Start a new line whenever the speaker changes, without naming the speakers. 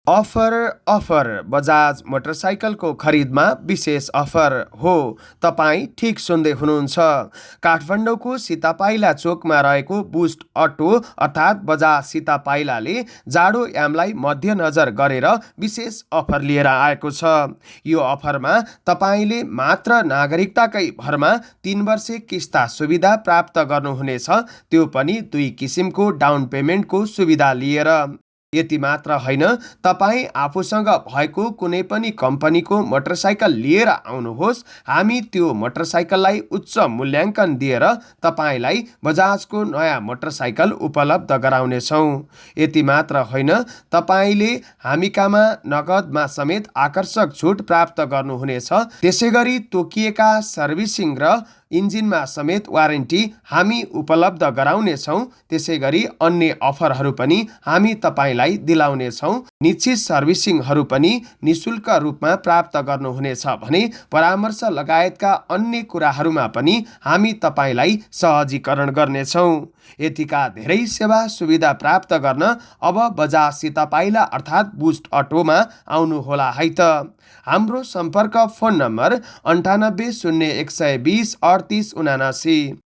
Offer offer Bajaj मोटरसाइकलको खरिदमा विशेष offer हो। तपाईँ ठिक सुन्दै हुनुहुन्छ। काठमाडौँको सीतापाइला चोकमा रहेको बुस्ट अटो अर्थात् बजाज सीतापाइलाले जाडो यामलाई मध्यनजर गरेर विशेष अफर लिएर आएको छ। यो अफरमा तपाईँले मात्र नागरिकताकै भरमा 3 वर्षे किस्ता सुविधा प्राप्त गर्नुहुनेछ, त्यो पनि 2 किसिमको डाउन पेमेन्टको सुविधा लिएर। यति मात्र होइन, तपाईँ आफूसँग भएको कुनै पनि कम्पनीको मोटरसाइकल लिएर आउनुहोस्, हामी त्यो मोटरसाइकललाई उच्च मूल्याङ्कन दिएर तपाईँलाई बजाजको नयाँ मोटरसाइकल उपलब्ध गराउनेछौँ। यति मात्र होइन, तपाईँले हामीकामा नगदमा समेत आकर्षक छुट प्राप्त गर्नुहुनेछ। त्यसै गरी तोकिएका सर्भिसिङ र इन्जिनमा समेत वारेन्टी हामी उपलब्ध गराउनेछौँ। त्यसै गरी अन्य अफरहरू पनि हामी तपाईँलाई दिलाउनेछौँ। निश्चित सर्भिसिङहरू पनि निशुल्क रूपमा प्राप्त गर्नुहुनेछ भने परामर्श लगायतका अन्य कुराहरूमा पनि हामी तपाईँलाई सहजीकरण गर्नेछौँ। यतिका धेरै सेवा सुविधा प्राप्त गर्न अब बजाज सीतापाइला अर्थात् बुस्ट अटोमा आउनुहोला है त। हाम्रो सम्पर्क फोन नम्बर 98 0120 38 79।